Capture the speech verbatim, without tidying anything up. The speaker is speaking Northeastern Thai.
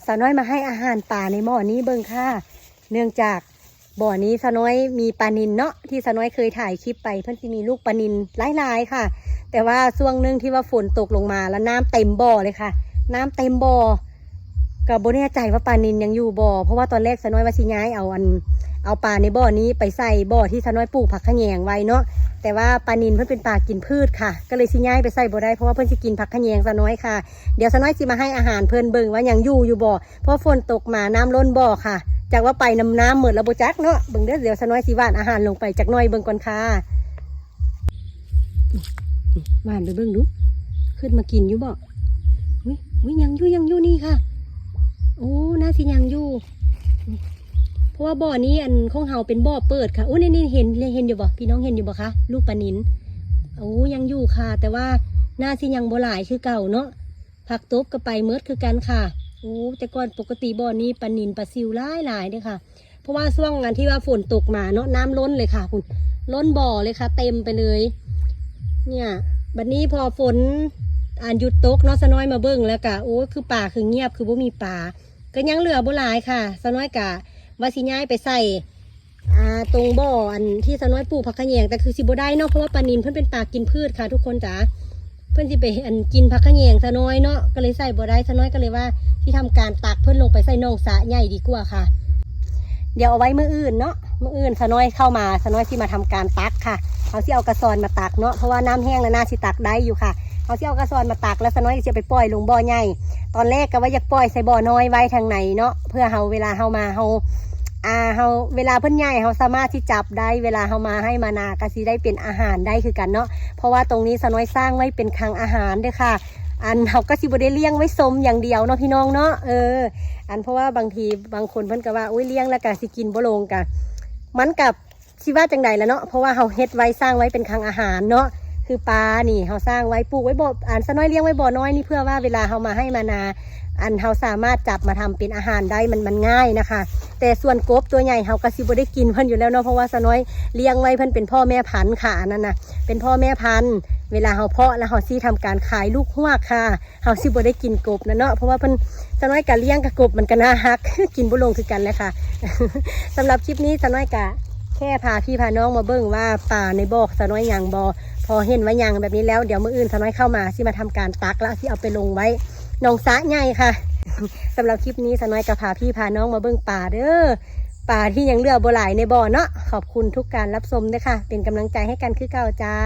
สาวน้อยมาให้อาหารปลาในบ่อนี้เบิ่งค่ะ เนื่องจากบ่อนี้สาวน้อยมีปลานิลเนาะ ที่สาวน้อยเคยถ่ายคลิปไป เพิ่นสิมีลูกปลานิลหลายๆค่ะ แต่ว่าช่วงหนึ่งที่ว่าฝนตกลงมาแล้วน้ำเต็มบ่อเลยค่ะ น้ำเต็มบ่อ ก็บ่แน่ใจว่าปลานิลยังอยู่บ่ เพราะว่าตอนแรกสาวน้อยว่าสิย้ายเอาอัน เอาปลาในบ่อนี้ไปใส่บ่อที่สาวน้อยปลูกผักขะแยงไว้เนาะ แต่ว่าปลานิลเพิ่นเป็นปลากินพืชค่ะ ก็เลยสิย้ายไปใส่บ่ได้ เพราะว่าเพิ่นสิกินผักขะแยงสาวน้อยค่ะ เดี๋ยวสาวน้อยสิมาให้อาหารเพิ่นเบิ่งว่ายังอยู่อยู่บ่ เพราะฝนตกมาน้ำล้นบ่อค่ะ จักว่าไปนำน้ำหมดแล้วบ่จักเนาะ เบิ่งเด้อ เดี๋ยวสาวน้อยสิหว่านอาหารลงไปจักหน่อยเบิ่งก่อนค่ะ หว่านไปเบิ่งดู ขึ้นมากินอยู่บ่ อุ้ย อุ้ย ยังอยู่ ยังอยู่นี่ค่ะ โอ้ น่าสิยังอยู่ เพราะว่าบ่อนี้อันของเฮาเป็นบ่อเปิดค่ะ โอ้ นี่ นี่ เห็น เห็นอยู่บ่ พี่น้องเห็นอยู่บ่คะ ลูกปลานิล โอ้ ยังอยู่ค่ะ แต่ว่าน่าสิยังบ่หลายคือเก่าเนาะ ผักตบก็ไปเมิดคือกันค่ะ โอ้ แต่ก่อนปกติบ่อนี้ปลานิลปลาซิวหลายหลายเด้อค่ะ เพราะว่าช่วงอันที่ว่าฝนตกมาเนาะ น้ำล้นเลยค่ะ คุณ ล้นบ่อเลยค่ะ เต็มไปเลย เนี่ย บัดนี้พอฝน อันหยุดตกเนาะ สาวน้อยมาเบิ่งแล้วกะ โอ้ คือปลาคือเงียบ คือบ่มีปลา ก็ยังเหลือบ่หลายค่ะ สาวน้อยกะว่าสิย้ายไปใส่ อ่า ตรงบ่ออันที่สาวน้อยปลูกผักขะแยง แต่คือสิบ่ได้เนาะ เพราะว่าปลานิลเพิ่นเป็นปลากินพืชค่ะทุกคนจ๋า เพิ่นสิไปอันกินผักขะแยงสาวน้อยเนาะ ก็เลยใส่บ่ได้ สาวน้อยก็เลยว่าสิทำการตักเพิ่นลงไปใส่หนองสระใหญ่ดีกว่าค่ะ เดี๋ยวเอาไว้มื้ออื่นเนาะ มื้ออื่นสาวน้อยเข้ามา สาวน้อยสิมาทำการตักค่ะ เฮาสิเอากระสอนมาตักเนาะ เพราะว่าน้ำแห้งแล้วน่าสิตักได้อยู่ค่ะ เฮาสิเอากระสอนมาตักแล้วสาวน้อยสิเอาไปปล่อยลงบ่อใหญ่ ตอนแรกก็ว่าอยากปล่อยใส่บ่อน้อยไว้ทางในเนาะ เพื่อเฮาเวลาเฮามาเฮา อ่า เฮา เวลาเพิ่นใหญ่เฮาสามารถที่จับได้ เวลาเฮามาไฮ่มานาก็สิได้เป็นอาหารได้คือกันเนาะ เพราะว่าตรงนี้สาวน้อยสร้างไว้เป็นคลังอาหารเด้อค่ะ อันเฮาก็สิบ่ได้เลี้ยงไว้ชมอย่างเดียวเนาะพี่น้องเนาะ เออ อันเพราะว่าบางทีบางคนเพิ่นก็ว่า โอ๊ย เลี้ยงแล้วก็สิกินบ่ลง กะ มันกับสิว่าจังใดล่ะเนาะ เพราะว่าเฮาเฮ็ดไว้สร้างไว้เป็นคลังอาหารเนาะ คือปลานี่เฮาสร้างไว้ปลูกไว้บ่ อันสาวน้อยเลี้ยงไว้บ่อน้อยนี่เพื่อว่าเวลาเฮามาไฮ่มานา อันเฮาสามารถจับมาทำเป็นอาหารได้ มัน มันง่ายนะคะ แต่ส่วนกบตัวใหญ่เฮาก็สิบ่ได้กินเพิ่นอยู่แล้วเนาะ เพราะว่าสาวน้อยเลี้ยงไว้เพิ่นเป็นพ่อแม่พันธุ์ค่ะ อันนั้นนะ เป็นพ่อแม่พันธุ์ เวลาเฮาเพาะแล้วเฮาสิทำการขายลูกฮวกค่ะ เฮาสิบ่ได้กินกบนะเนาะ เพราะว่าเพิ่น สาวน้อยกะเลี้ยงกับกบมันก็น่าฮัก กินบ่ลงคือกันแหละค่ะ สำหรับคลิปนี้สาวน้อยกะแค่พาพี่พาน้องมาเบิ่งว่าปลาในบ่อสาวน้อยยังบ่ พอเห็นว่ายังแบบนี้แล้ว เดี๋ยวมื้ออื่นสาวน้อยเข้ามาสิมาทำการตักแล้วสิเอาไปลงไว้หนองสระใหญ่ค่ะ สำหรับคลิปนี้สาวน้อยกะพาพี่พาน้องมาเบิ่งปลาเด้อ ปลาที่ยังเหลือบ่หลายในบ่อเนาะ ขอบคุณทุกการรับชมด้วยค่ะ เป็นกำลังใจให้กันคือเก่าจ้า